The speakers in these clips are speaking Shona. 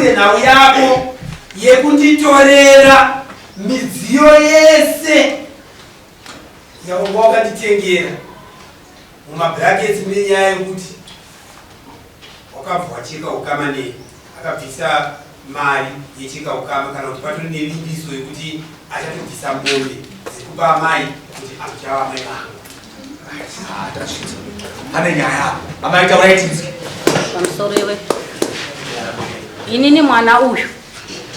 Utsanangure nhau yako yekunditorera midziyo yese yawanga wakanditengera. Mumabrackets mune nyaya yekuti wakabva wacheka ukama nei, akabvisa mari yecheka ukama, kana kuti patori nevimbiso yekuti achatobvisa mombe dzekupa amai kuti azochava amai vangu. Ah, tasvitsa. Pane nyaya apa. Amai taurai tinzwe. Pamusoro iwe. Inini mwana uyu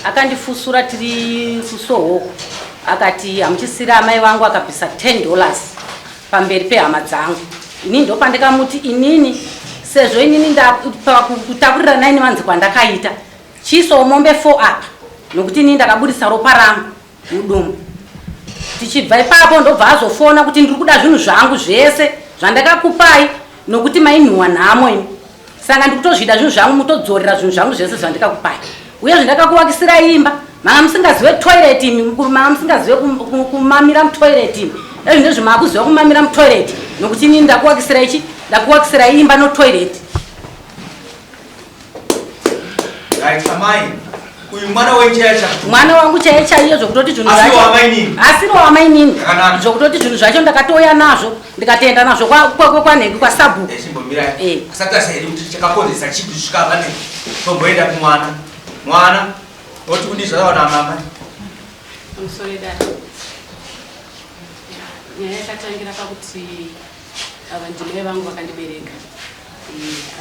akandifusura tiri kusohoko akati hamuchisiri amai vangu, akabvisa $10 pamberi pehama dzangu. Inini ndopandikamuti inini sezvo inini kutakurira 9 months kwandakaita, chiisawo mombe 4 apa, nokuti inini ndakabudisa ropa rangu mudumbu. Tichibva ipapo ndobva azofona kuti ndiri kuda zvinhu zvangu zvese zvandakakupai, nokuti mainhuwa nhamo imi, saka ndikutozvida zvinhu zvangu, mutodzorera zvinhu zvangu zvese zvandikakupai. Uye zvandakakuwakisira imba, manga musingazive toilet imi, manga musingazive kumamira mutoilet imi. Ezvi ndezvo maakuziva kumamira mutoilet, nokuti inini ndakuwakisira ichi, ndakuwakisira imba notoilet. Right, amai. Uyu mwana wenyu chaiye chaiye. Mwana wangu chaiye chaiye, zvokutoti zvinhu zvacho. Asiri wamainini. Asiri wamainini. Zvokutoti zvinhu zvacho ndakatouya nazvo, ndikatoenda nazvo kwanhengi kwasabhuku. Eh, chimbomirai. Eh. Asati asaidi kuti chakakonzeresa chii kusvika pane tomboenda kumwana. Mwana oti kudii zvakaona mama. I'm sorry, Dad. Nyaya yakatangira pakuti ava ndimai vangu vakandibereka.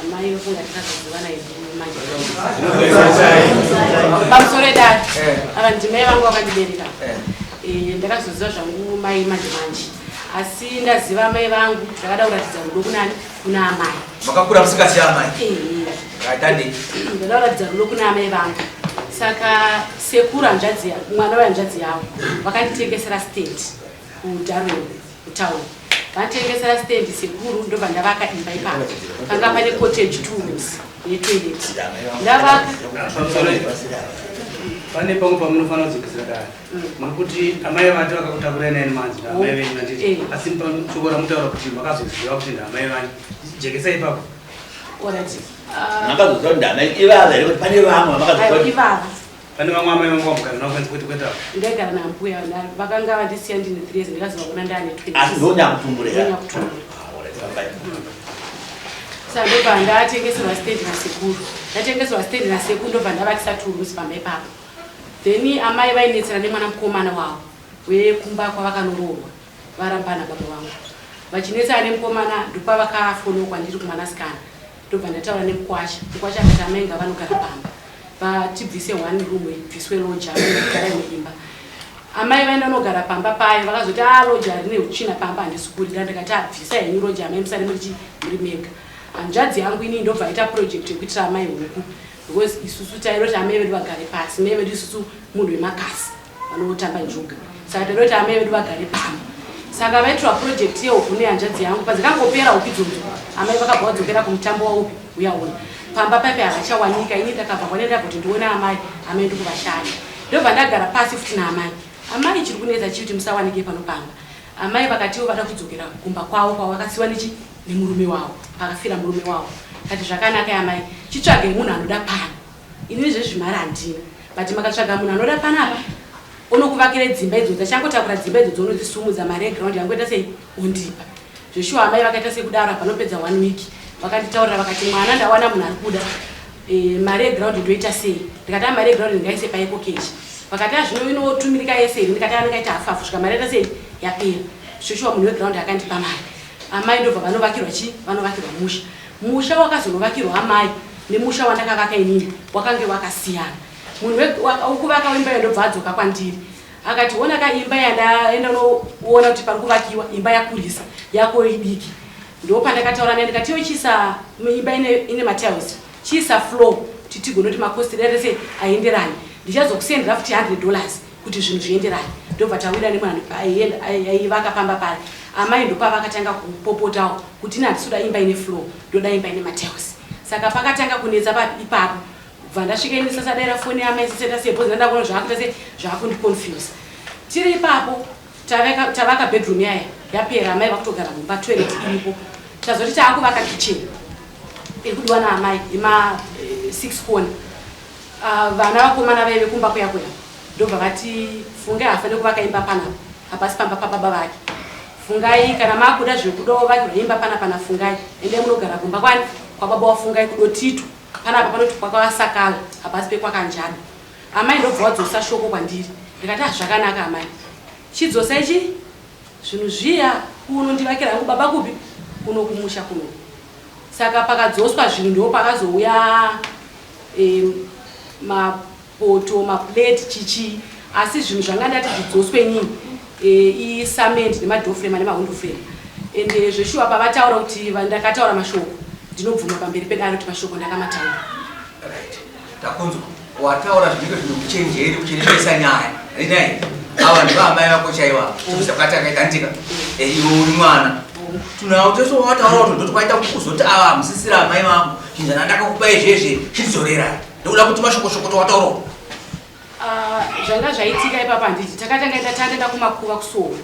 Amai vofunga tikazozivana isu manje. Pamusoro dad, ava ndimai vangu vakandibereka. Ndakazoziva zvangu mai manje manje, asi ndaziva amai vangu ndakada kuratidza rudo kunani? Kuna amai. Makakura musingazivi amai? Right, andi. Ndakada kuratidza rudo kuna amai vangu, saka sekuru hanzvadzi, mwana wehanzvadzi yavo, vakanditengesera stand kuDarwin kutown. Vatengesera stand sekuru, ndobva ndavaka imba ipapo. Panga pane cottage, two rooms netoilet. Ndavaka. Pane pamwe pamunofanira kudzokesera dare. Muri kuti amai vati vakakutakurai 9 months ndaamai venyu, handiti? Asi shoko ramutaura kuti makazoziva kuti ndaamai vanyu, jekesai ipapo. Alright. Makazoziva kuti ndamai ivava here, kuti pane vamwe vamakazoziva kuti Ivava. Pane vamwe amai vangu vamugara navo kwenzi kwete kwete avo? Ndaigara nambuya, vakanga vandisiya ndine 3 years, ndikazovaona ndaane 20. Asi ndonyakutumbura? Ndonyakutumbura. Saka ndobva ndatengeserwa stand nasekuru. Ndatengeserwa stand nasekuru, ndobva ndavakisa two rooms pamba ipapo. Then amai vainetsera nemwana mukomana wavo wekumba kwavakanoroorwa varambana baba vangu, vachinetsana nemukomana. Ndopavakafonawo kwandiri kumwanasikana, ndobva ndataura nemukwasha. Mukwasha akati amai ngavanogara pamba, vatibvise one room, ibviswe loja, gara imwe imba. Amai vaenda nogara pamba payo, vakazoti a loja rine utsvina pamba, handisi kurida. Ndikati abvisa henyu loja, amai musare muri mega. Hanzvadzi yangu inini ndobva aita project yekuitira amai huku, because isusu tairoti amai vedu vagare pasi. Mai vedu isusu munhu wemakasi, vanotamba njuga, saka tairoti amai vedu vagare pamba. Saka vaitirwa project yehuku nehanzvadzi yangu. Padzikangopera huku idzodzo, amai vakabva vadzokera kumutambo waupi uyaona. Pamba paipe havachawanika. Ini ndakabva kwanenda kuti ndione amai, amai ndikuvashaya. Ndobva ndagara pasi futi naamai. Amai, chiri kunetsa chii kuti musawanike pano pamba? Amai vakatiwo vada kudzokera kumba kwavo kwavakasiwa nechi nemurume wavo, pakafira murume wavo. Kati zvakanaka amai, chitsvagei munhu anoda pano. Inini zvezvimari handina, but makatsvaga munhu anoda panapa, unokuvakira dzimba idzodzo, achangotakura dzimba idzodzo unodzisumudza, mari yeground yangoita sei, undipa. Zveshuwa amai vakaita sekudaro. Panopedza one week vakanditaurira, vakati mwana, ndawana munhu ari kuda, mari yeground ndoita sei? Ndikati a mari yeground ndingaise paEcoCash. Vakati a zvino inotumirika yese here? Ndikati anongaita hafu hafu svika mari yaita sei, yapera. Zveshuwa munhu weground akandipa mari. Amai ndobva vanovakirwa chi vanovakirwa musha. Musha wakazonovakirwa amai nemusha wandakavaka inini wakange wakasiyana. Munhu wekuvaka wemba iyo ndobva adzoka kwandiri, akati ona ka, imba yandaenda unoona kuti pari kuvakiwa imba yakurisa, yako idiki. Ndo pandakataura naye, ndikati iyo chiisa imba ine matiles, chiisa floor kuti tigone kuti macost rese aenderane. Ndichazokusendera futi $100 kuti zvinhu zvienderane. Ndobva tawira nemunhu aivaka pamba paya. Amai ndopavakatanga kupopotawo kuti ini handisi kuda imba ine floor, ndoda imba ine matiles. Saka pakatanga kunetsa ipapo. Kubva ndasvika ini sasadaira foni yamai siseta sei, because ndanda kuona zvaakuita sei, zvaakundiconfuse. Tiri ipapo tavaka bedroom yaya yapera, amai vakutogara mumba, toilet iripo. Tazoti taakuvaka kitchen iri kudiwa naamai ima 6 corner. Ah, vana vakomana vaive kumba kuya kuya ndobva vati Fungai haafaniri kuvaka imba panapa, hapasi pamba pababa vake. Fungai kana makuda zvekudawo vakirwa imba panapa naFungai, endai munogara kumba kwani kwababa waFungai kuDotito. Panapa panoti kwakavasakala, hapasi pekwaKanjada. Amai ndobva wadzosa shoko kwandiri ndikati ah zvakanaka amai, chidzosai chi zvinhu zviya kuno ndivakira hangu baba kupi kuno kumusha kuno. Saka pakadzoswa zvinhu ndipo pakazouya e, mapoto maplate chichii asi zvinhu zvanga ndati zvidzoswe inini e, isamend nemadoframe nemahwindo frame ende zveshuwa pavataura kuti ndakataura mashoko ndinobvuma pamberi pedare kuti mashoko ndakamataura. Right. Takunzwa wataura zvinenge zvine uchenjeri uchirevesa nyaya rinai ava ndivaamai vako chaiva chekuzakatakaita ndika eh, iwe uri mwana tunawo tese wataura kuti ndoti kwaita kuzoti ava hamusisira amai vangu chinhu zvandakakupa izvezvi chidzorera ndokuda kuti mashoko shoko towataurawo ah, zvanga zvaitika ipapa handiti takatanga enda tandaenda kumakuva kusowe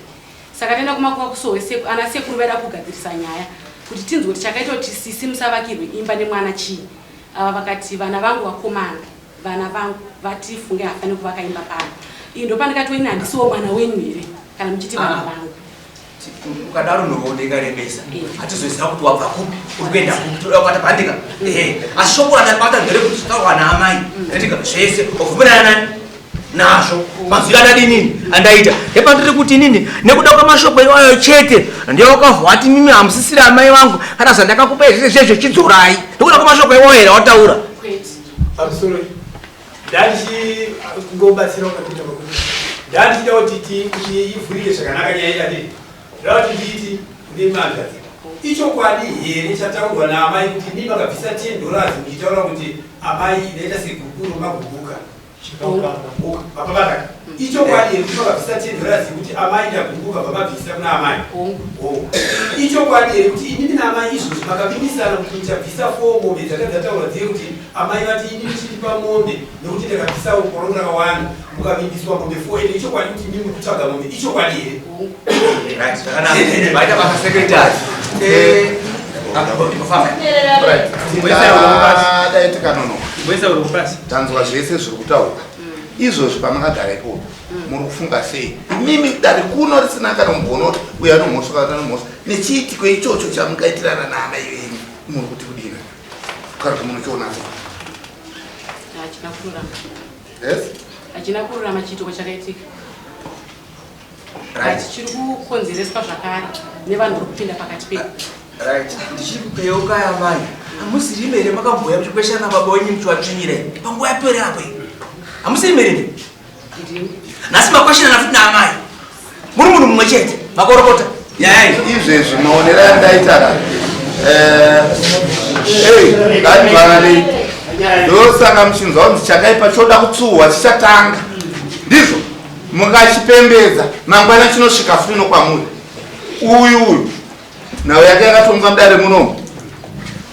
saka taenda kumakuva kusowe ana sekuru vaida kugadzirisa nyaya kuti tinzwe kuti chakaita kuti sisi musavakirwe imba nemwana chii ava vakati vana vangu vakomana vana vangu vati funge hafaniri kuvaka imba pano iyi ndopandikati ini handisiwo mwana wenyu here kana muchiti vana ah. vangu ukadaro nhoroondo ikarebesa eh. hatizoziva kuti wabva kupi uri kuenda kupi toda kubata bandika mm. ehe asi shoko randabata nderekuti zvataurwa naamai mm. andika zvese wabvumirana nani nazvo mm. mazwiro andadi inini andaita ndepandiri kuti inini nekuda kwemashoko iwayo chete ndewakavha wati mimi hamusisiri amai vangu kana zvandakakupa izvese zvezvo chidzorai nekuda kwemashoko iwayo here wataura pamusoro ndandichikungobatsira ukapinda pakuti ndandichida kuti ti kuti ivhurike zvakanaka nyaya yadii ndoda kuti ndiiti kune manzvadzi ichokwadi here chataurwa naamai kuti imi makabvisa 10 dollars muchitaura kuti amai ndaita segukuro maguguka Mapabata. Ichokwadi here kuti makabvisa 10 dollars yekuti amai ndagumbuka bva mabvisa kuna amai? Hongu. Ichokwadi here kuti inini naamai izvozvi makavimbisana kuti muchabvisa 4 mombe dzanga dzataurwa dziye kuti amai vati inini chindipa mombe nekuti ndakabvisa porongo rakawanda mukavimbiswa mombe 4 ende ichokwadi kuti inini muri kutsvaga mombe ichokwadi here? Right, zvakanaka. Maita basa secretary. Eh, dai tikanonoka tanzwa zvese zviri kutaurwa izvozvi pamakagara ipopo muri kufunga sei imimi dare kuno risina kana mumbono kuti uyo anomhosva kana anomhosva nechiitiko ichocho chamungaitirana naamai venyu muri kuti kudini kana kuti munochiona sei hachina kururama yes hachina kururama chiitiko chakaitika Right. Chiri kukonzereswa zvakare nevanhu vari kupinda pakati pedu. Right. Ndichiri kuyeuka yamai. Hamusiri here makambouya muchikweshana baba wenyu muchivatsvinyira panguva yapera apo. Hamusiri here? Ndini. Nhasi makweshanana futi naamai. Muri munhu mumwe chete. Makorokota. Nyaya iyi. Izvezvi maonero andaita ka. Eh, hey, ngativanei. Ndosaka muchinzwa kunzi chakaipa choda kutsuhwa chichatanga. Ndizvo. Mukachipembedza mangwana chinosvika futi nokwamuri. Uyu uyu nhau yake yakatongwa mudare munomu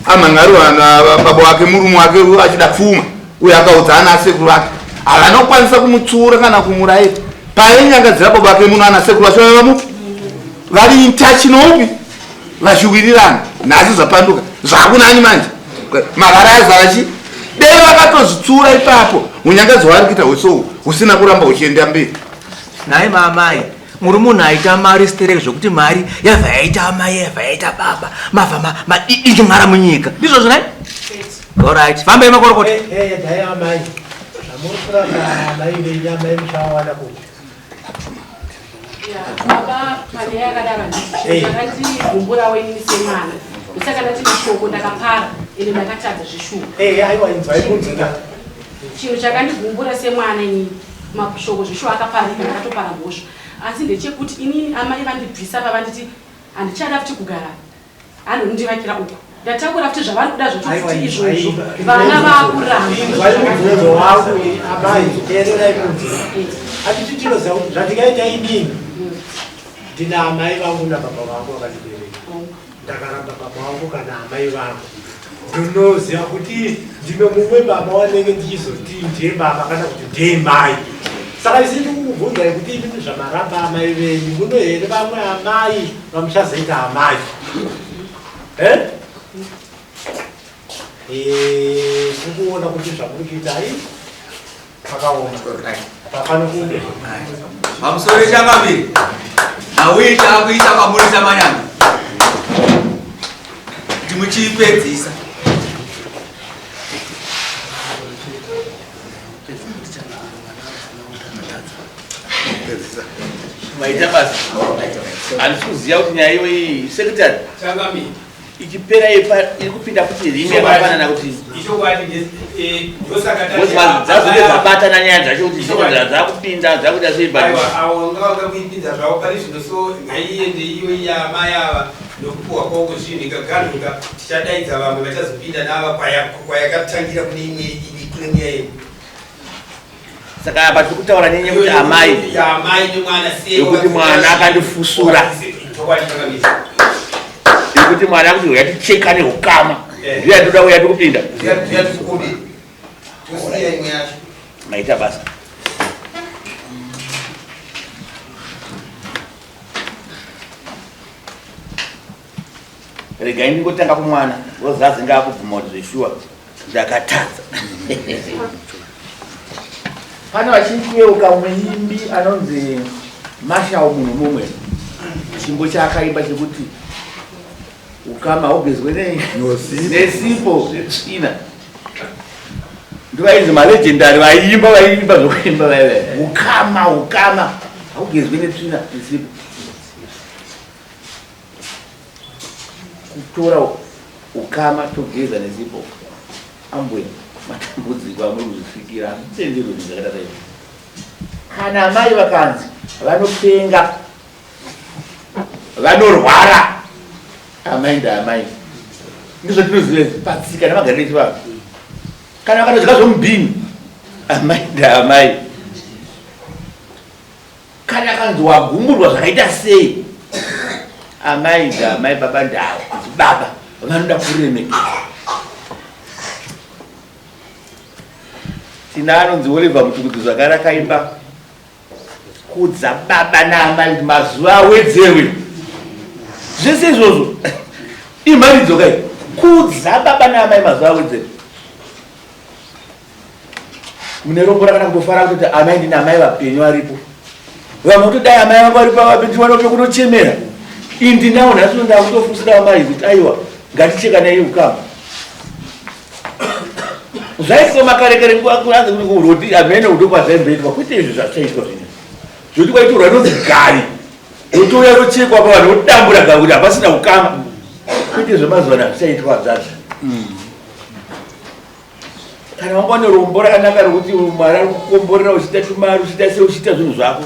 amhan'ariwa nababa wake murume wake achida pfuma uyo akaudza ana asekuru vake havana kukwanisa kumutsiura kana kumurayira painyangadzira baba vake muno ana sekuru vacho vaiva mupi vari intachi noupi vachiwirirana nhasi zvapanduka zvakunani manje mavara azara chi dei vakatozvitsura ipapo unyangadzo hwaari kuita hwese uhu husina kuramba huchienda mberi nhai maamai muri munhu aita mari sterek zvekuti mari yabva yaita amai yabva yaita baba mabva madidindimara munyika ndizvozvo nhai orit fambai makorokota dai amai zvamuri kuramba amai venyu amai muchawawana kupi Baba pane yakadaro ndakandigumburawo inini semwana ndosaka ndati mashoko ndakapara ende ndakatadza zveshuwa aiwa inzwai kunzwika chinhu chakandigumbura semwana inini mashoko zveshuwa akaparika ndakatopara mhosva asi ndechekuti inini amai vandibvisa pavanditi handichada futi kugara Anondivakira uku. Ndatakura futi zvavari kuda zvacho futi izvozvo. Vana vakuramba. Inzwai mubvunzo wangu amai, teererai mubvunzo. Hatiti tinoziva kuti zvandingaita inini. Ndina amai vangu nababa vangu vakandibereka. Ndakaramba baba vangu kana amai vangu. Ndinoziva kuti ndine mumwe baba wanenge ndichizoti ndiye baba kana kuti ndiye mai. Saka isi ndikukubvunzai kuti imimi zvamaramba amai venyu muno here vamwe amai vamuchazoita amai? Eh? Eh, ndikuona kuti zvamuri kuita ai. Pakaoma. Pafano kunge. Pamusoro changamire. Nauita akuita kwamuri samanyanga. Kuti muchiipedzisa. Maita basa. Handisi kuziva kuti nyaya iyoyi secretary. Changamire. Ichipera ipa iri kupinda futi rimi yakafanana kuti Ichokwadi eh, ndosaka dzazonge dzabatana nyaya dzacho kuti dzino dzakupinda dzakuita sei but Aiwa, avo ngavanga kuipinza zvavo pari zvino so ngaiende iyo yamai ava nokupuhwa kwavo kwezvinhu ikaganhuka tichadaidza vamwe vachazopinda nava kwayakatangira kune imwe kune mweya yedu. Saka apa tiri kutaura nenyaya yekuti amai yamai nemwana sei yekuti mwana akandifusura chokwadi chakamisa yekuti mwana akuti uya tichekane ukama ndiyo yatinoda uya tikupinda ndiyo tikukumbira tosiya imwe yacho maita basa. Regai ndingotanga kumwana wozazi ngaakubvuma kuti zveshuwa ndakatadza. Pane vachikuyeuka muimbi anonzi Marshall munhu mumwe chimbo chaakaimba chekuti ukama haugezwe nei nesipo zvetsvina ndovainzi malegendary vaiimba vaiimba zvokuimba vaive ukama ukama haugezwe netsvina nesipo Kutora ukama togeza nesipo ambwe matambudziko amuri kuzvisvikira hazvitenderwe zvinhu zvakaita saizvo. Kana amai vakanzi vanopenga vanorwara amai ndaamai ndizvo tinoziva izvi patsika nemagariro echivanhu. Kana vakanodya zvomubhini amai ndaamai. Kana akanzi wagumburwa zvakaita sei amai ndaamai baba ndavo kuti baba vanoda kuremekedzwa. Tina anonzi Oliver Mutukudzi zvakare akaimba kudza baba naamai kuti mazuva awedzerwe. Zvese izvozvo imharidzo kai kudza baba naamai mazuva awedzerwe. Mune rombo rakana kutofara kutoti amai ndine amai vapenyu varipo. Vamwe kutodai amai vangu varipo vapenyu tiwane pekunochemera. Ini ndinawo nhasi uno ndakutofusira amai kuti aiwa ngatichekanei ukama. Zvaitwa makare kare nguva kuanze kuti kuroti amene udo kwazvaimboitwa kwete izvi zvachaitwa zvino. Zvoti kwaitorwa inonzi gari. Rotouya rochekwa pa vanhu votambura gari kuti hapasina ukama. Kwete zvemazuva ano hazvichaitwa hanzvadzi. Kana wanga une rombo rakanaka rokuti Mwari ari kukomborera uchiita tumari uchiita sei uchiita zvinhu zvako,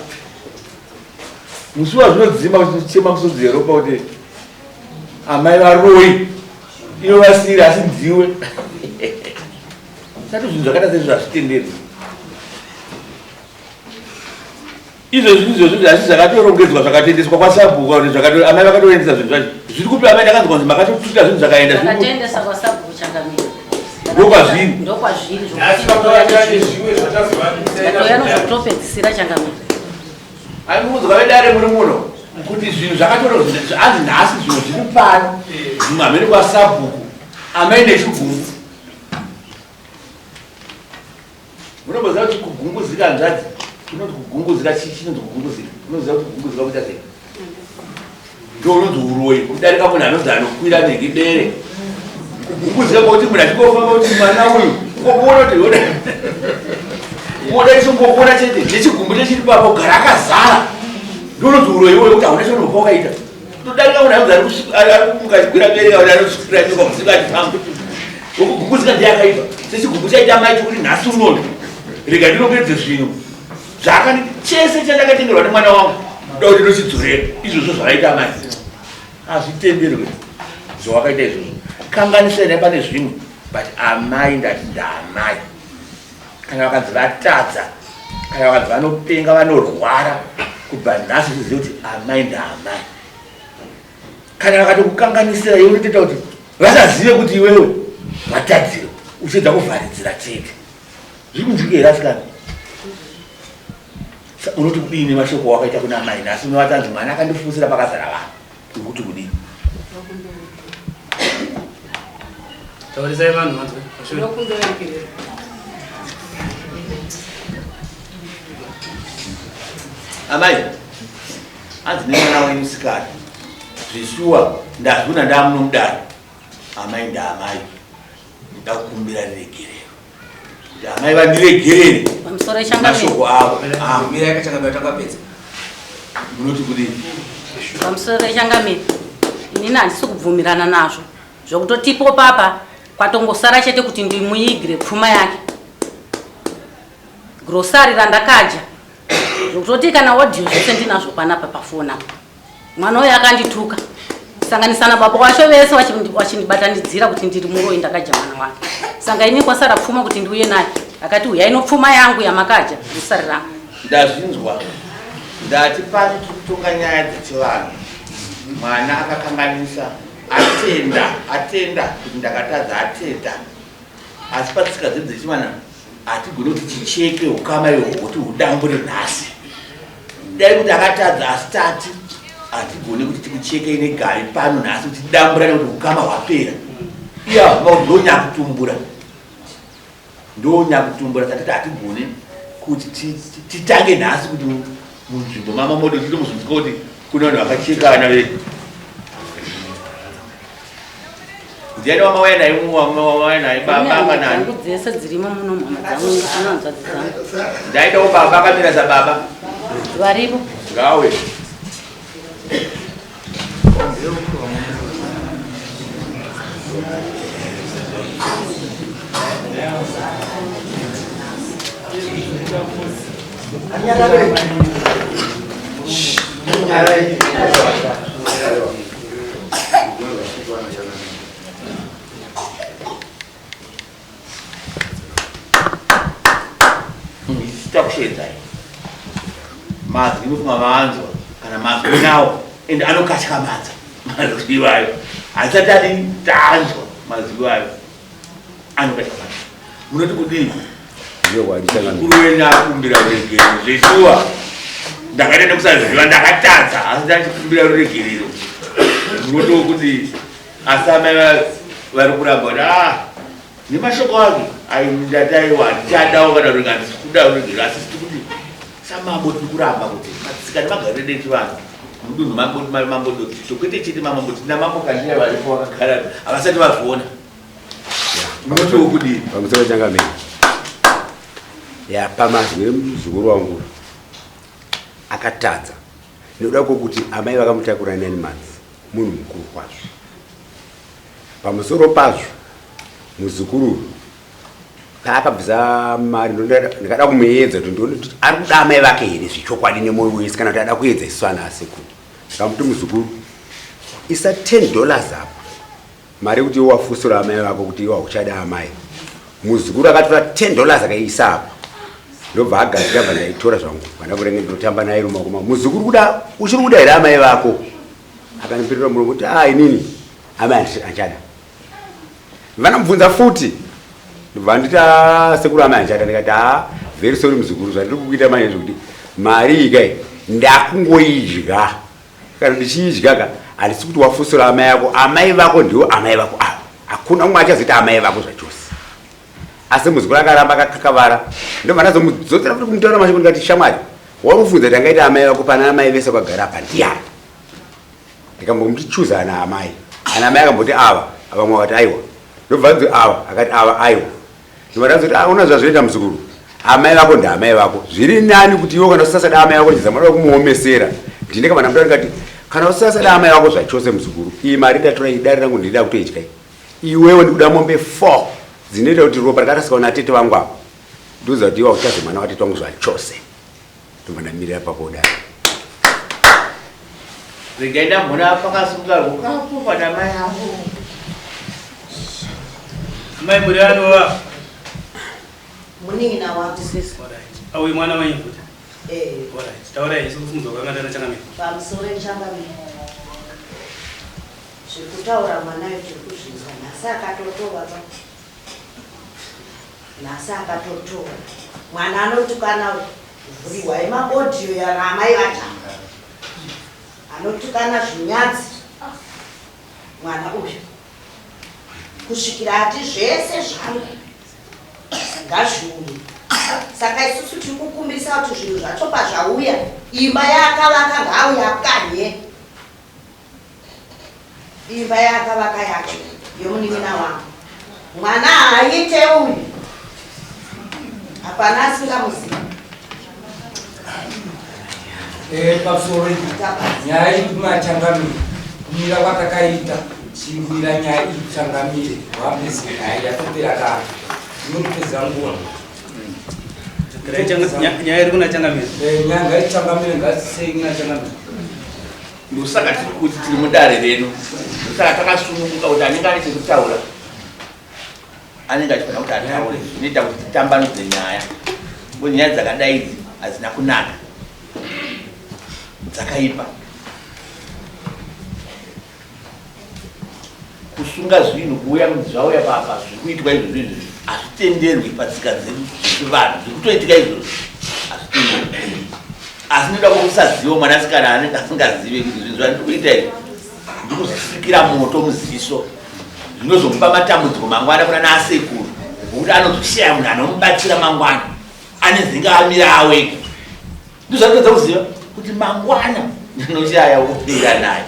musi wazvinodzima uchichema musodzi yeropa kuti amai varoyi inovasiyira asi ndiwe. Sati zvinhu zvakaita seizvo hazvitenderwi. Izvozvi ndizvo zvinhu asi zvakatorongedzwa zvakatoendeswa kwasabhuku kana kuti zvakato amai vakatoendesa zvinhu zvacho zviri kupi amai ndakanzwa kunzi makatotuta zvinhu zvakaenda zviri kupi Takatoendesa kwasabhuku changamire. Ndokwazviri. Ndokwazviri Nhasi vakauya nezvimwe zvatazovabvisa Ndatoya nozvotopedzisira changamire. Ari kuudzwa vedare muri muno kuti zvinhu zvakatorongedzwa anzi nhasi zvinhu zviri pano zvimwe hamene kwasabhuku amai nechigumbu Munomboziva kuti kugunguzika hanzvadzi kunonzi kugunguzika chii chinonzi kugunguzika? Unoziva kuti kugunguzika kuita sei? Ndo unonzi uroyi kudarika munhu anonzi anokwira nhingi bere. Kugunguzika kwekuti munhu achingofamba kuti mwana uyu kungokuona kuti oda kuona chingokuona chete nechigumbu chechiri papo gara akazara. Ndo unonzi uroyi iwoyo kuti hauna chaunofa wakaita. Kutodarika munhu anonzi ari kumuka achigwira bere kana anosvikira nyoka usiku achifamba. Wokugumbudzika ndiye akaipa. Sechigumbu chaita mai chokuti nhasi unono rega ndinongedze zvinhu zvaakanditi chese chandakatengerwa nemwana wangu kuda kuti ndinochidzorera izvozvo zvakaita amai hazvitenderwe zvawakaita izvozvo kanganisai naye pane zvimwe but amai ndati ndaamai kana vakanzi vatadza kana vakanzi vanopenga vanorwara kubva nhasi zvizive kuti amai ndaamai Kana vakatokukanganisira iwe unotoita kuti vasazive kuti iwewe watadzira uchiedza kuvharidzira chete. Zviri kunzwika here asikana? Unoti kudii nemashoko wakaita kuna amai nhasi unovatanzi mwana akandifusira pakazara vanhu. Uri kuti kudii? Taurisai vanhu vanzwe. Ndokumbira regerero. Amai, hanzi nemwana wenyu musikana, zveshuwa ndazviona ndamunomudaro. Amai ndaamai, ndoda kukumbira ruregerero kuti amai vandiregerere Pamusoro ichangamire. mashoko avo. Ah, mira yakachangamira takapedza. Munoti kudii? Pamusoro ichangamire. Inini handisi kubvumirana nazvo zvokutotipo papa kwatongosara chete kuti ndimuigire pfuma yake, grosari randakadya, zvokutoti kana audio zvese ndinazvo panapa pafoni apa. Mwana uyo akandituka sanganisana baba wacho vese vachindibatanidzira kuti ndiri muroyi, ndakadya mwana wake. Sanga ini kwasara pfuma kuti ndiuye naye, akati uyai nopfuma yangu yamakadya, grosari rangu. Ndazvinzwa. Ndati pano tiri kutonga nyaya dzechivanhu. Mwana akakanganisa, atenda, atenda kuti ndakatadza, atenda. Asi patsika dzedu dzechivanhu hatigoni kuti ticheke ukama ihwohwo kuti hudambure nhasi. Dai kuti akatadza, asi tati hatigoni kuti tikuchekei negavi pano nhasi kuti tidamburane kuti ukama hwapera. Iye abvuma kuti ndonyakutumbura, ndonyakutumbura. Tatiti hatigoni kuti titange nhasi kuti munzvimbo mamamodo titomuzvinzwa kuti kune vanhu vakachekana ve ndiani wamauya naye, wamauya naye baba kana ani? Dzangu dzese dzirimo muno, mhama dzangu, hanzvadzi dzangu. Ndaitawo baba akamira sababa. Varipo. Ngawe. Takushedzai mazwi inofunga maanzwa kana mazwi nawo, ende anokatyamadza mazwi iwayo. Hatisati adi tanzwa mazwi iwayo anokatyamadza. Munoti kudii? Mukuru wenyu akumbira ruregerero. Zveshuwa ndakaita nekusaziva, ndakatadza, asi ndachikumbira ruregerero. Munotiwo kuti? Asi amai vari kuramba kuti ah, nemashoko ake aindataiwa handichadawo kana kuti handisi kuda ruregerero. Asi tiri kuti samambo tiri kuramba kuti matsika nemagariro edu echivanhu mudunhu mambo Dotito, kwete chete mamambo, tina mambo Kandiya varipo vakagara, havasati vazviona. Munotiwo kudii? Pamusoro changamire, ya, pamazwi emuzukuru wangu, akatadza nekuda kwokuti amai vakamutakura 9 months, munhu mukuru kwazvo. Pamusoro pazvo, muzukuru paakabvisa mari, ndikada kumuedza kuti ndione kuti ari kuda amai vake here zvechokwadi nemwoyo wese, kana kuti ada kuedza isu ana asekuru. Ndikamuti, "Muzukuru, isa $10 apa, mari yekuti iwe wafusura amai vako, kuti iwe hauchada amai." Muzukuru akatora $10 akaiisa apa, ndobva agadzika. Bva ndaitora zvangu, vandakurenge ndinotamba naye rumakoma. "Muzukuru, kuda uchiri kuda here amai vako?" Akanipindura muromo kuti, "A, inini amai handichada." Vanamubvunza futi, ndobva nditi, "Ah, sekuru, amai handichada." Ndikati, "Ha, very sorry muzukuru, zvandiri kukuita manje zvekuti mari iyi kai ndakungoidya. Kana ndichiidya ka, handisi kuti wafusura amai ako. Amai vako ndiwo amai vako ava, hakuna umwe achazoita amai vako zvachose." Asi muzukuru akaramba akakakavara. Ndobva ndazomudzosera futi kumutaura mashoko, ndikati, "Shamwari, wari kufunza kuti angaita amai vako pana amai vese vakagara apa ndiani?" Ndikambomuti, "Chuza ana amai." Ana amai akamboti ava, vamwe vakati aiwa. Ndobva nzi ava, akati ava aiwa. Ndobva ndazoti, "Ah, una zvazvinoita muzukuru, amai vako ndaamai vako. Zviri nani kuti iwe kana usasada amai vako." Ndizama da kumuomesera ndine kana ndamuta, ndikati, "Kana usasada amai vako zvachose muzukuru, iyi mari ndatora, iyi dare rangu ndida kutoidya. Iwewe ndikuda mombe 4 dzinoita kuti ropa rakarasika natete vangu avo. Ndoziva kuti iwe uchazi mwana watete vangu zvachose." Ndobva ndamirira papo kudai. Regai ndambona pakasunga rukapo pana mai avo. Amai, muri anova? Munin'ina wangu. Auyu mwana wenyu futi? Eh. Alright, taurai isu kufunzwa kwanga ndana changamire. Pamusoro changamire, zviri kutaura mwana uyu tiri kuzvinzwa. Nhasi akatotova pa nhasi akatotova mwana anotukana, vhuriwa emaaudio yanaamai vatanga, anotukana zvinyadzi mwana uyu, kusvikira ati zvese zvangu ngazviuye. Saka isusu tiri kukumbirisa kuti zvinhu zvacho pazvauya, imba yaakavaka ngaauye apwanye imba yaakavaka yacho yemunin'ina wangu. Mwana haaite uyu, hapana asingamuzivi. Eh, pamusoro nyaya iyi kumachangamire kumira kwatakaita chingwira nyaya iyi changamire wamezinayi yatopera kare inotipedza nguva. Nyaya iri kuna changamire. Eh, nyaya ngaichangamire ngasisei kuna changamire. Ndosaka tiri kuti tiri mudare renu, ndosaka takasununguka kuti anenge ane chekutaura anenge achifanira kuti ataure zvinoita kuti titambanudze nyaya, ngo nyaya dzakadai idzi hadzina kunaka, dzakaipa. Kusunga zvinhu kuuya kunzi zvauya papa zviri kuitwa izvozvo izvozvo hazvitenderwi patsika dzedu dzechivanhu, zviri kutoitika izvozvo hazvitenderwi. Asi ndoda kusaziva mwanasikana anenge asingazive kuti zvinhu zvandiri kuita izvi ndikuzvisikira moto muziso zvinozomupa matambudziko mangwana kuna naasekuru, ngokuti anozoshaya munhu anomubatsira mangwana, anezenge amira awega. Ndozvatotadza kuziva kuti mangwana ndinoshaya wokupira naye.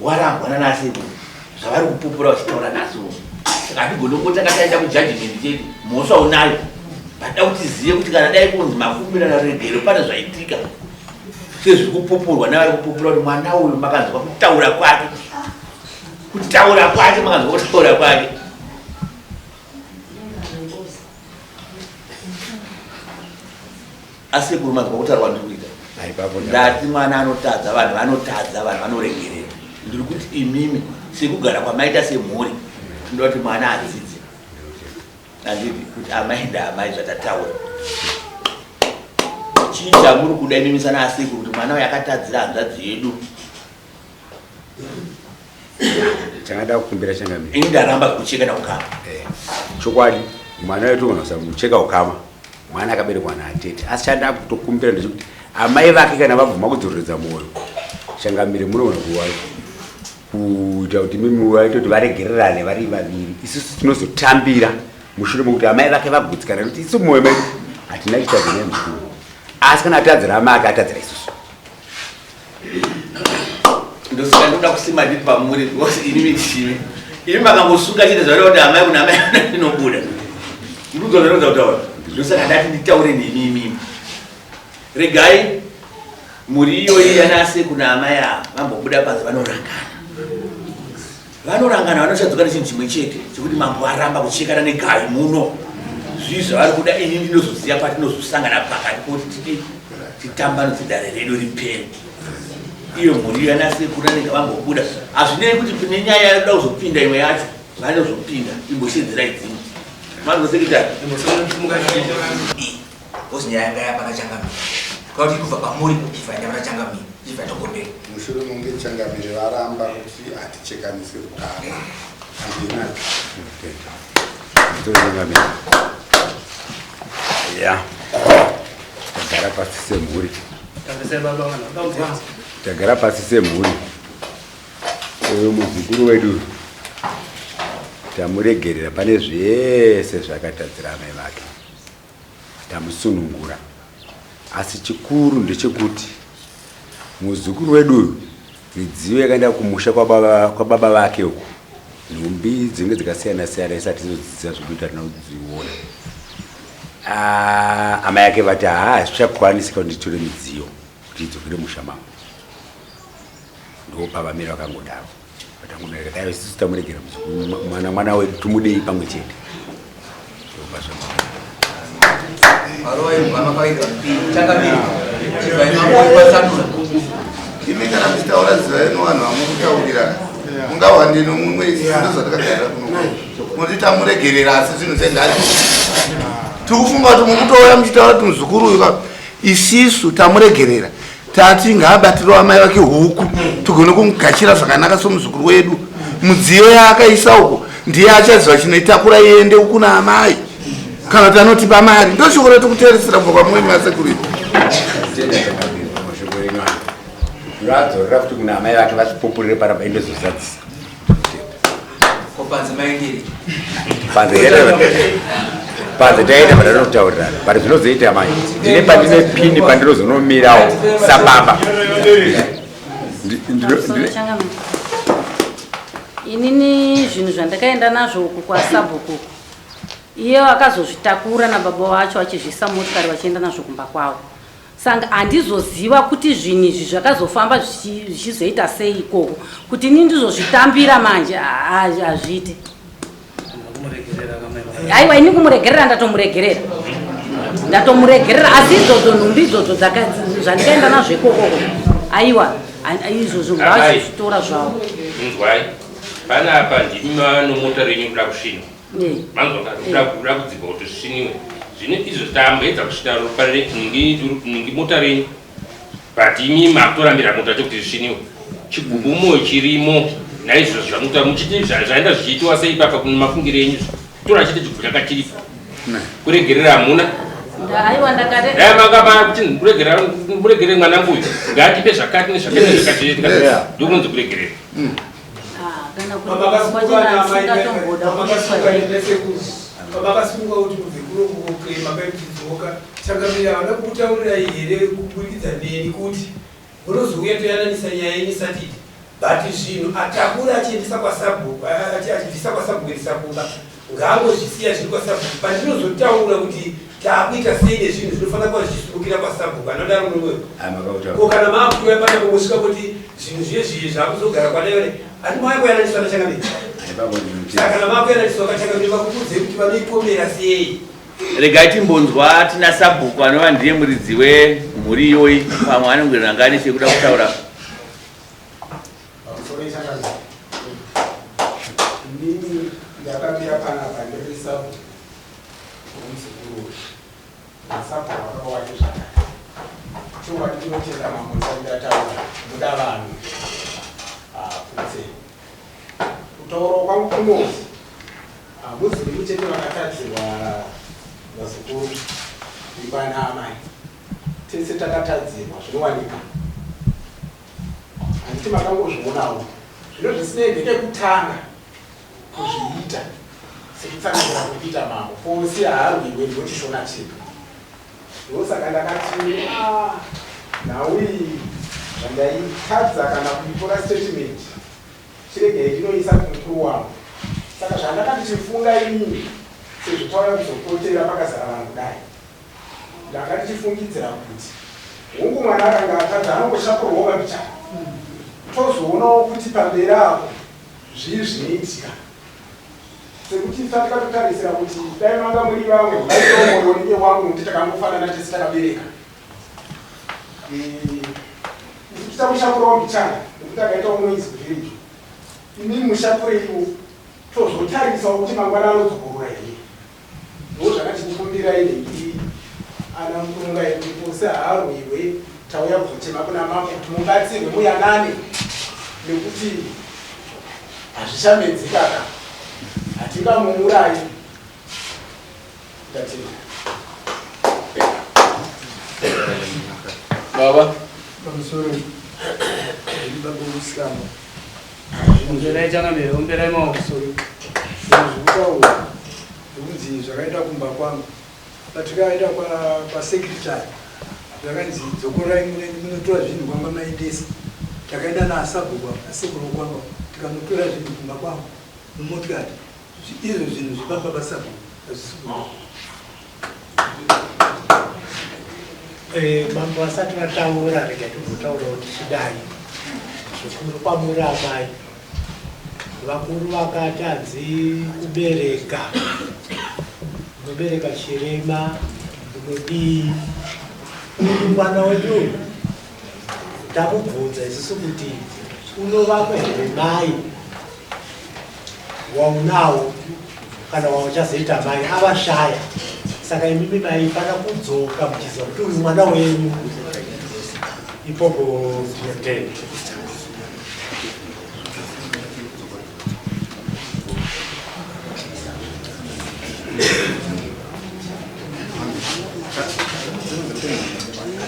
Warambwa nanasekuru zvavari kupupura vachitaura nhasi uno, saka hatigoni kungoti takataenda kujudgment chete, mhosva unayo. Vada kuti zive kuti kana dai kunzi makumbirana regero pane zvaitika sezviri kupupurwa nevari kupupura kuti mwana uyu makanzwa kutaura kwake, kutaura kwake makanzwa kutaura kwake. Asekuru manzwa kutaura kwandiri kuita, ndati mwana anotadza, vanhu vanotadza, vanhu vanoregerera. Ndiri kuti imimi sekugara kwamaita semhuri tinoda kuti mwana adzidze, handiti kuti amai ndaamai zvatataura. Chii chamuri kuda imimi sana asekuru kuti mwana uyu akatadzira hanzvadzi yedu? Changada kukumbira changamire, ini ndaramba kucheka naukama. Chokwadi mwana wetu unogona kusamucheka ukama, mwana akaberekwa naatete. Asi chanda kutokumbira ndechekuti amai vake kana vabvuma kudzoreredza mwoyo, changamire munogona kuwa kuita kuti mimi vaite kuti varegererane vari vaviri, isusu tinozotambira mushure mekuti amai vake vagutsikana nekuti isu mumwoyo medu hatina chitadzo naye mukuru. Asi kana atadzira amai ake atadzira isusu. Ndosaka ndoda kusima ndiri pamuri because ini michini imi makangosunga chete zvaida kuti amai kuna amai ndinobuda ndikudzwa zvanoda kutaura. Ndosaka ndati nditaure nemi imimi, regai mhuri iyoyi yanase kuna amai ava vambobuda panze, vanorangana, vanorangana, vanochadzoka nechinhu chimwe chete chekuti mambo aramba kuchekana negayi muno. Zvii zvavari kuda ini ndinozoziva patinozosangana pakati poti tidi titambanudze dare redu ripere. Iyo mhuri iyo yanasekuru anenge vambobuda, hazvinei kuti kune nyaya yakuda kuzopinda imwe yacho, vanozopinda imboshedzerai dzimwe manzosekitari. Because nyaya yanga yapana changamire, kwakuti kubva pamuri ifa yapana changamire ifa togombera mushure munge changamire varamba kuti hatichekanisi rukama, handina. Ya, tagara pasi semhuri, tagara pasi semhuri. Uyu muzukuru wedu tamuregerera pane zvese zvakatadzira amai vake, tamusunungura. Asi chikuru ndechekuti muzukuru wedu uyu midziyo yakaenda kumusha kwababa vake uku, nhumbi dzinenge dzakasiyana siyana, isati tizodzidzisa zvekuita tina kudziona. Amai ake vati haa hazvichakwanisika kuti nditore midziyo kuti idzokere musha mangu. Ndopavamira vakangodaro, vatangodarika dai isusu tamuregera muzukuru mwana, mwana wedu tumudei pamwe chete. Imi kana muchitaura ziva ino vanhu vamukutaurira mungawande nomumwe, ndozvatakagarira kuno muti tamuregerera, asi zvinhu zvendati tiri kufunga kuti mukutouya muchitaura kuti muzukuru uyu isisu tamuregerera, tati ngaabatirwe amai vake huku tigone kumugachira zvakanaka somuzukuru wedu. Mudziyo yaakaisa uko ndiye achaziva chinoitakura iende uku naamai, kana kuti anotipa mari. Ndoshoko ratikuteeresera kubva kwamumwe masekuru ivo. Mashoko enyu aya ndinoadzorera futi kuna amai vake vazvipupurire panapa, indozozadzisa. Kopanzi maendere. Panze taenda patinotaurirana, but zvinozoita manje ndine pandine pini pandinozonomirawo sababa. Inini zvinhu zvandakaenda nazvo uku kwasabhuku uku, iye akazozvitakura nababa vacho achizviisa motikari vachienda nazvo kumba kwavo. Saka handizoziva kuti zvinhu izvi zvakazofamba zvichizoita sei ikoko, kuti ini ndizozvitambira manje hazviiti. Aiwa, ini kumuregerera ndatomuregerera, ndatomuregerera, asi idzodzo nhumbi idzodzo zvandikaenda nazvo ikokoko, aiwa, izvozvo ngavazvitora zvavo. Inzwai, panapa ndimi mava nomota renyu kuda kusvina, manzwa kuda kudzibva kuti zvisviniwe. Zvino izvo tamboedza kusvina ropa ningi mota renyu, but imi makutorambira mota chekuti zvisviniwe. Chigumbu moyo chirimo. Naizvozvo zvamuta muchiti zvaenda zvichiitiwa sei papa kune mafungiro enyu, tora chete chigumbu chakachiripo, kuregerera hamuna. Aiwa, ndakare. Dai makaba kuti kuregerera, muregerere mwanangu uyu, ngatipe zvakati nezvakati nezvakati, ndokunonzi kuregerera. Ah, kana kuti Pamakasimuka kuti mubve kuno kuclaima paikuchidzoka, changamira havana kukutaurirai here kuburikidza neni kuti munozouya toyananisa nyaya yenyu Saturday? But zvinhu atakura achiendesa kwasabhuku, achibvisa kwasabhuku kuendesa kumba, ngaangozvisiya zviri kwasabhuku. Pandinozotaura kuti taakuita sei nezvinhu zvinofanira kuva zvichisumukira kwasabhuku, anodaro mumwe. Ko kana maakutoya panapa mosvika kuti zvinhu zviye zviye zvaakuzogara kwadaione, handi mauya kuyananiswa nachangamire? Saka kana maakuyananiswa kachangamire, vakukudzei kuti vanoipomera sei? Regai timbonzwa tina sabhuku anova ndiye muridzi wemhuri iyoyi, pamwe anongwirira ngani chekuda kutaura. Pamusoro ichangazi, inini ndakamira panapa ndiri sabhuku womuzukuru, nasabhuku vakawande zvakare. Chokwadi tinotenda mambo ndisati ndataura muda vanhu haputse kutaura kwangu kunoti hamuzivi chete vakatadzirwa vazukuru vana amai, tese takatadzirwa, zvinowanika, handiti makangozvionawo. Zvino zvisinei, ndekekutanga kuzviita sekutsanangura kuita mambo pose haarwiwe, ndochishona chedu. Ndosaka ndakati, "Ah, nhau iyi zvandaitadza kana kuitora statement, chiregei ndinoisa kumukuru wangu." Saka zvandanga ndichifunga inini, sezvo tauya kuzopotera pakazara vanhu kudai, ndanga ndichifungidzira kuti hungu, mwana akanga atadza anongoshapurwawo kabichana, tozoonawo kuti pamberi apo zvii zvinoitika, sekuti isa tikatotarisira kuti dai manga muri vamwe vaitawo mwoyo unenge wangu, nokuti takangofanana tese takabereka. Isu tichamushapurawo mbichana nekuti akaitawo noise kuvillage, imi mushapureiwo, tozotarisawo kuti mangwana anodzokorora here. Ndo zvakati kukumbirai nhingi ana mukurunga kuti pose haarwiwe, tauya kuzochema kuna mambo kuti mubatsirwe muyanane, nekuti hazvichamedzikaka, hatingamumurai. Ndatenda. Baba. Pamusoro, baba musikana. Omberai changamire, omberai maoko. Zvinhu zvikutaurwa zvekunzi zvakaenda kumba kwangu, patikaenda kwasecretary zvakanzi dzokorai munotora zvinhu kwanga maendesa. Takaenda naasabhuku asekuru kwangu, tikanotora zvinhu kumba kwangu mumotikari. Izvo zvinhu zvepamba pasabhuku hazvisi kuda. Mambo vasati vataura, rega timbotaurawo tichidai. Zvikuru kwamuri amai, vakuru vakati hanzi kubereka, unobereka chirema, unodii? Uyu mwana wedu uyu tamubvunza isusu kuti unovamwe here mai waunawo kana wauchazoita mai avashaya. Saka imimi maifana kudzoka muchiziva kuti uyu mwana wenyu. Ipopo ndinotenda.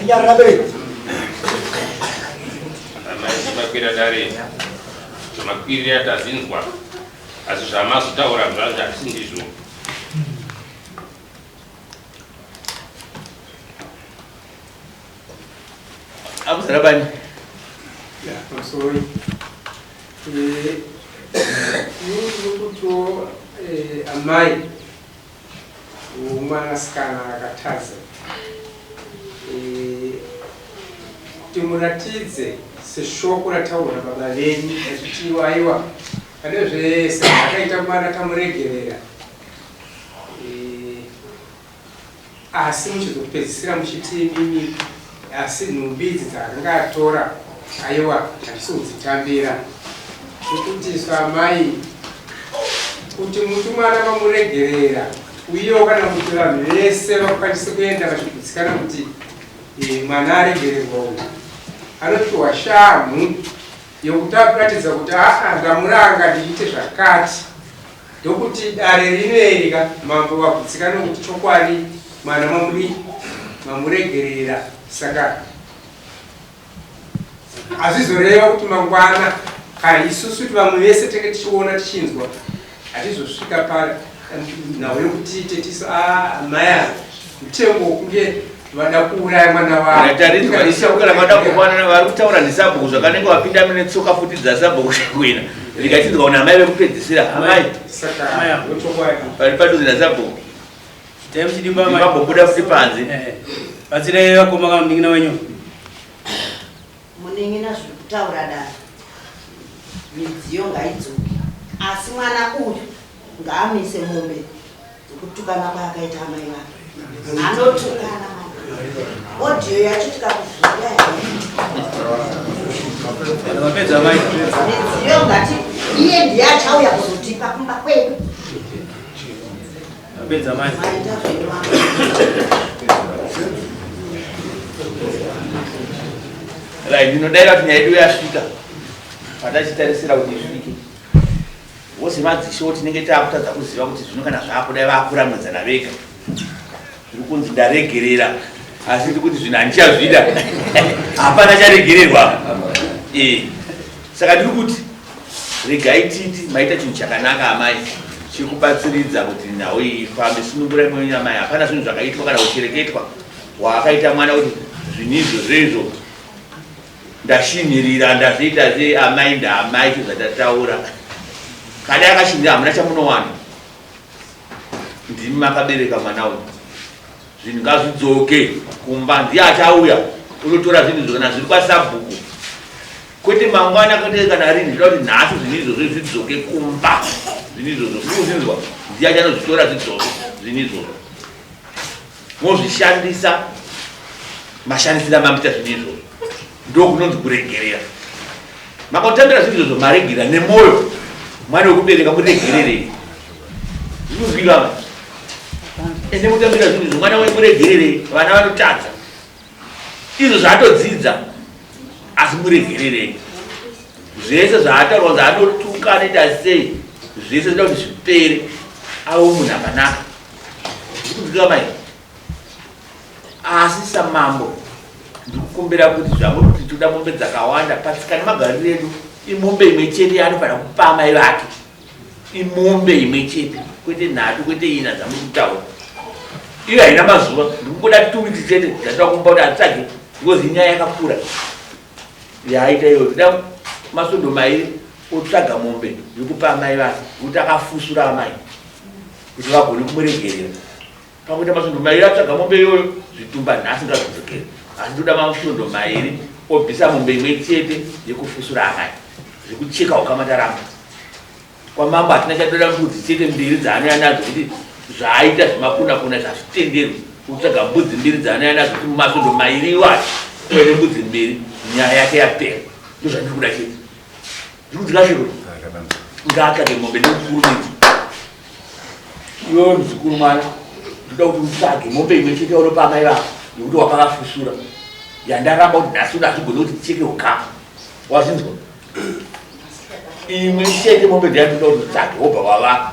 Nyarara. Amai, makwira dare, makwirira, tazinzwa. Asi zvamazotaura zvazvo hazvisi ndizvo. Akuzara bani? Ya, pamusoro. Ndinokuti amai womwanasikana akatadza kuti muratidze seshoko rataurwa nababa venyu achiti aiwa pane zvese zvakaita mwana tamuregerera Asi muchizopedzisira muchiti imimi asi nhumbi idzi dzaakanga atora aiwa handisi kudzitambira. Nekuti isu amai kuti muti mwana mamuregerera uyewo kana kuti vanhu vese vakwanise kuenda vachigutsikana kuti eh, mwana aregererwa uyu anopiwa shamhu yokuti akuratidza kuti aa ndamuranga ndichiite zvakati Ndokuti dare rino ka mambo vagutsikana kuti chokwadi mwana mamudii mamuregerera saka hazvizoreva kuti mangwana kana isusu kuti vamwe vese tenge tichiona tichinzwa hatizosvika pa nhau yokuti tetisu ah, amai ava mutengo wokunge vada kuuraya mwana wavo kana vada kufanana vari kutaura ndisabhuku zvakanenge vapinda mune tsoka futi dzasabhuku kuina rikachinzwa kuna amai vekupedzisira amai vari padhuze nasabhuku vambobuda futi panze eh, batsirai vakoma kana munin'ina wenyu munin'ina zviri kutaura dare midziyo ngaidzoke asi mwana uyu ngaamise mombe dzekutukana kwaakaita amai vake anotukana audio yacho tikakuvhura midziyo ngati iye ndiye achauya kuzotipa kumba kwedu maita zvenyu Right, ndinodaira kuti nyaya yedu yasvika patachitarisira kuti isvike. Vose madzishewo tinenge taakutadza kuziva kuti zvino kana zvaakudai vaakuramwidzana vega. Zviri kunzi ndaregerera asi ndiri kuti zvinhu handichazvida. Hapana charegererwa. Eh. Saka ndiri kuti regai titi maita chinhu chakanaka amai chekubatsiridza kuti nhau iyi ifambe. Sunungurai mwoyo amai. Hapana zvinhu zvakaitwa kana kuchereketwa waakaita mwana kuti zvinhu izvozvo izvo Ndashinhirira ndazviita sei amai ndaamai sezvatataura. Kana akashinhira hamuna chamunowana. Ndimi makabereka mwana uyu. Zvinhu ngazvidzoke kumba ndiye achauya unotora zvinhu izvo kana zviri kwasabhuku. Kwete mangwana kwete kana rini zvinoda kuti nhasi zvinhu izvozvo zvidzoke kumba. Zvinhu izvozvo zviri ndiye achanozvitora zvidzoke zvinhu izvozvo. Mozvishandisa mashandisira mamita zvinhu izvozvo ndokunonzi kuregerera makotambira zvinhu izvozvo maregerera nemwoyo mwana wekubereka muregererei zvinozwika ende mutambira zvinhu izvo mwana wenyu muregererei vana vanotadza izvo zvaatodzidza asi muregererei zvese zvaataurwa zvaanotuka anoita sei zvese zvinoda kuti zvipere ave munhu akanaka Ndikuziva mai. Asi samambo ndikukumbira kuti zvamuri kuti toda mombe dzakawanda patsika nemagariro edu imombe imwe chete yaanofanira kupa amai vake imombe imwe chete kwete nhatu kwete ina dzamuri kutaura iyo haina mazuva ndikungoda 2 weeks chete dzatoda kumupa kuti atsvage because inyaya yakakura yaaita iyoyo toda masvondo mairi otsvaga mombe yekupa amai vake kuti akafusura amai kuti vagone kumuregerera pakuita masvondo mairi atsvaga mombe iyoyo zvitumba nhasi ngazvidzokere asi ndoda masvondo mairi obvisa mombe imwe chete yekufusura amai zvekucheka ukama taramba kwamambo hatina chatoda mbudzi chete mbiri dzaanouya nadzo kuti zvaaita zvemakunakuna zvazvitenderwi kutsvaga mbudzi mbiri dzaanouya nadzo kuti mumasvondo mairi iwayo uye nembudzi mbiri nyaya yake yapera ndozvandiri kuda chete Ndikudya zviro. Ngaatsvage mombe nekukurumidza. Iwewe muzukuru mwana, ndoda kuti utsvage mombe imwe chete yaunopa amai vako nekuti wakavafusura. Yandaramba kuti nhasi uno hazvigoni kuti ticheke ukama. Wazvinzwa? Imwe chete mombe ndiya ndoda kuti utsvage wobva wavapa.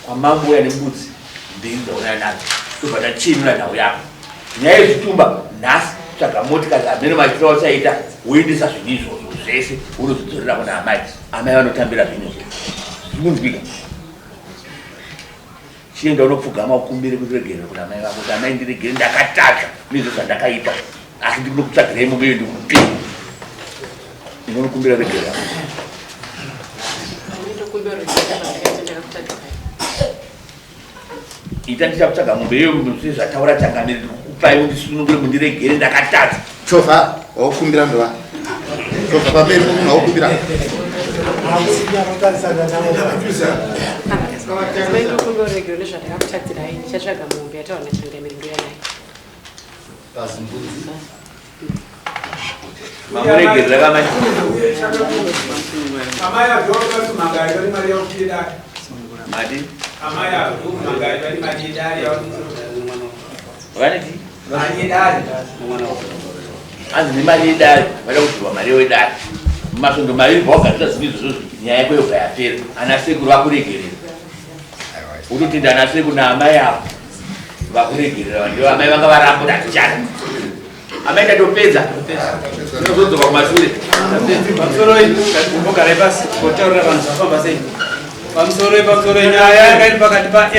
Kwamambo uya nembudzi mbiri dzaunaya nadzo. Tobva tachenura nhau yako. Nyaya yezvitumba nhasi tsvaga motikari hameno maitiro auchaita woendesa zvinhu izvozvo zvese wonozvidzorera kuna amai. Amai vanotambira zvinhu izvozvo. Zvikunzwika? Chienda unopfugama ukumbire kuregerera kuna amai vako kuti amai ndiregere ndakatadza nezvo zvandakaita asi ndikunokutsvagirai mombe iyo ndikupei. Unokumbira regerera. Ita ndichakutsvaga mombe iyo sezvataura changamire ndikukupai undisunungure mundiregere ndakatadza. Chovha wakukumbira ndova. Chovha pamberi pomunhu wakukumbira. Ndichatsvaga mombe yataura nachangamire ndoya nayo. Pazimbudzi. Mamuregerera kamai. Amai avo mangari vane mari yavo kudare. Madi? Amai avo mangari vane mari yedare yavo. Vaneti? Mari yedare. Hanzi nemari yedare vada kudzirwa mari yedare. Masvondo maviri bvawagadzira zvinhu izvozvo nyaya yako yobva yapera. Ana sekuru vakuregerera. Wototenda ana sekuru naamai avo vakuregerera vanhu amai vanga varamba kuti hatichada. Amai tatopedza. Tinozodzoka kumashure. Pamusoroi, kumbogarai pasi, kotaurira vanhu zvafamba sei. Pamusoroi, pamusoroi, nyaya yanga iri pakati pa